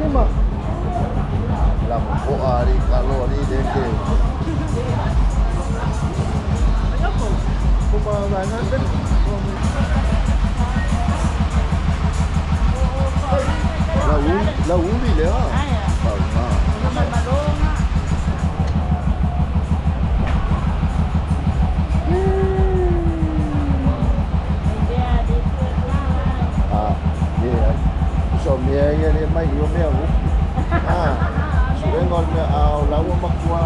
Ma. La mo ari kalo ari de ke. Kuma na na ben. La u la u li le ha. Pa ma. Ah, yeah. So me ia le mai yo me au. Ah. Suenga me au la ua makua.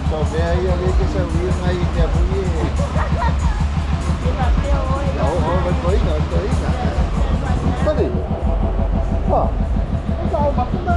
So me ia le ke sa wi ngai me pu ni. Oh oh ba toi na toi na. Tadi. Pa. Ka au makuna.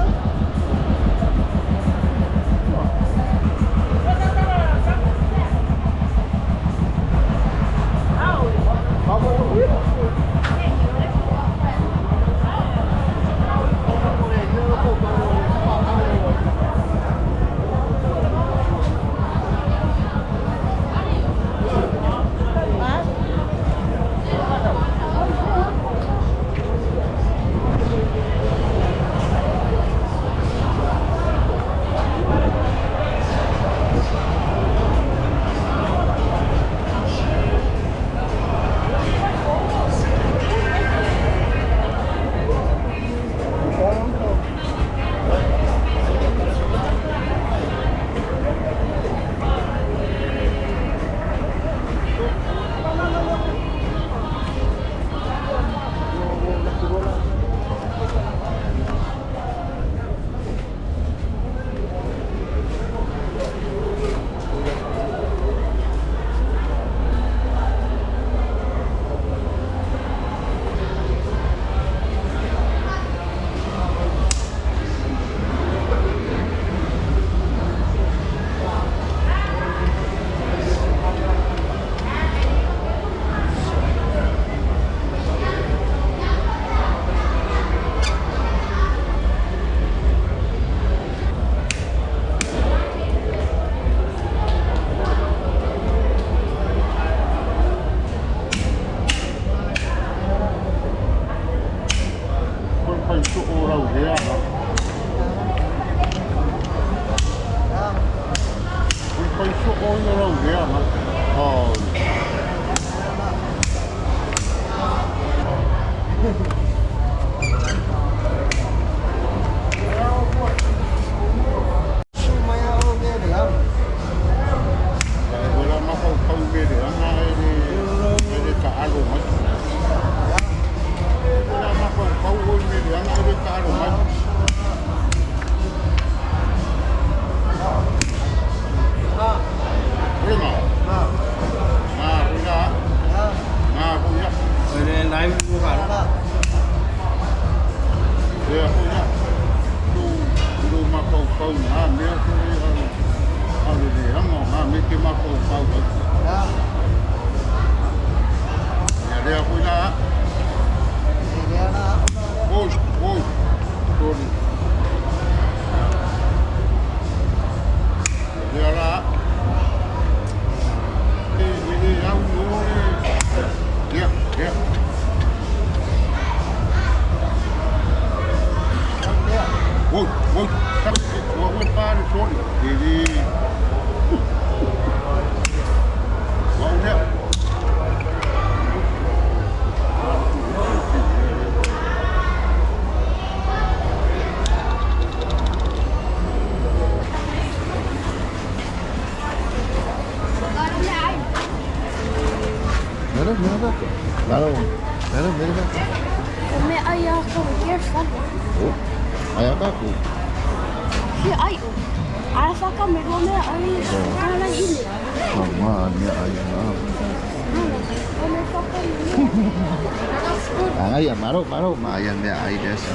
Maro, maro, ma ia mea ai le asa.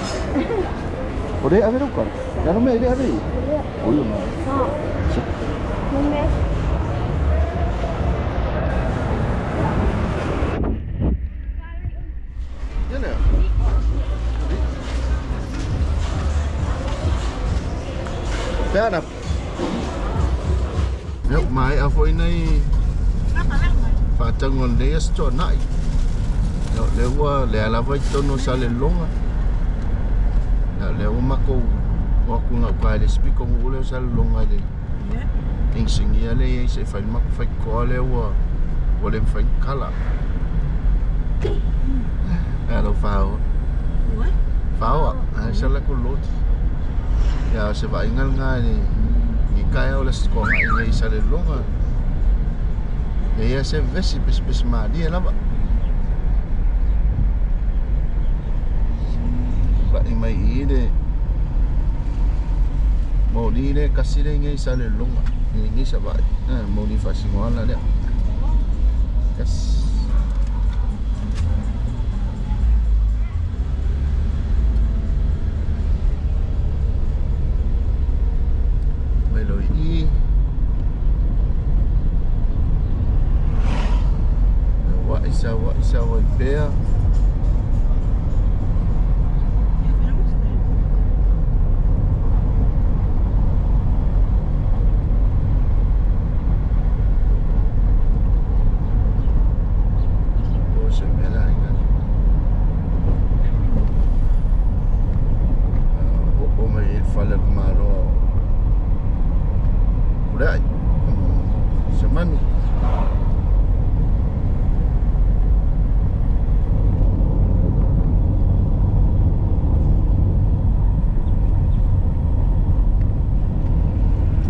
O le ave rauka. Nalo mea i le ave i? Oi o ma. Peana. Meu mai a foi nei whaatango nei as tō nai. No, le ua le ala vai tono sa le longa. Lea ua matou o atu gauta i le isi pitonuu lea o Salelologa i le inisinia lea e i ai se i fai le matou faitotoa lea ua le mafai ona tatala. A lau faoa. Faoa, ae sa latou loti. Ia o se vaaiga lena i lenei taeao o le Aso Toonai nei i Salelologa. E i ai se vevesi pesepese malie lava. Tulai mai i i le moli lea e tasi lea i inei i Salelologa, i inei i Savaii. Moli faasinoala lea. Yes. Mai loa i i. Saua'i, saua'i, saua'i pea. Po o se mea la ina. Oo mai i le fale o le tamaloa o Pulea'i. Semanu.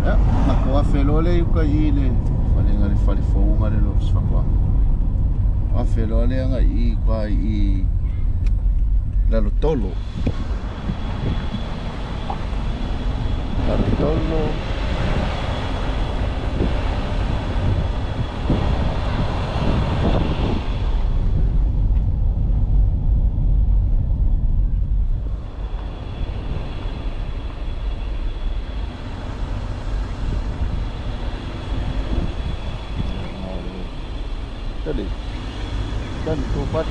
Ia, matou afe loa lea i uka i i le falega le fale fou le Ofisa Faatoaga. Afe loa lea agai i i tua i i Lalotolo. Lalotolo. Tali. Tali tu pat.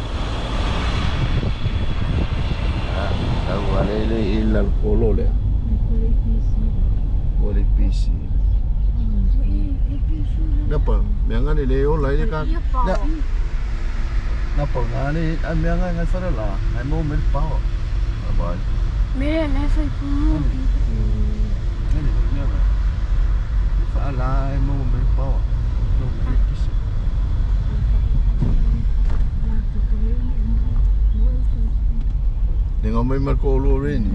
Ah, tau ale le i Lalotolo lea. Ua le pisi. Napa, mea ngā le ola i le ka. Na. Napa ngā le a mea ngā ngai whara la. Ngai mo me le pawa. Bye. Me le fai pu. Ngai le mea ngā. Wha la e mo me le pawa. No me le pisi. Le ngā mai marko olo reni.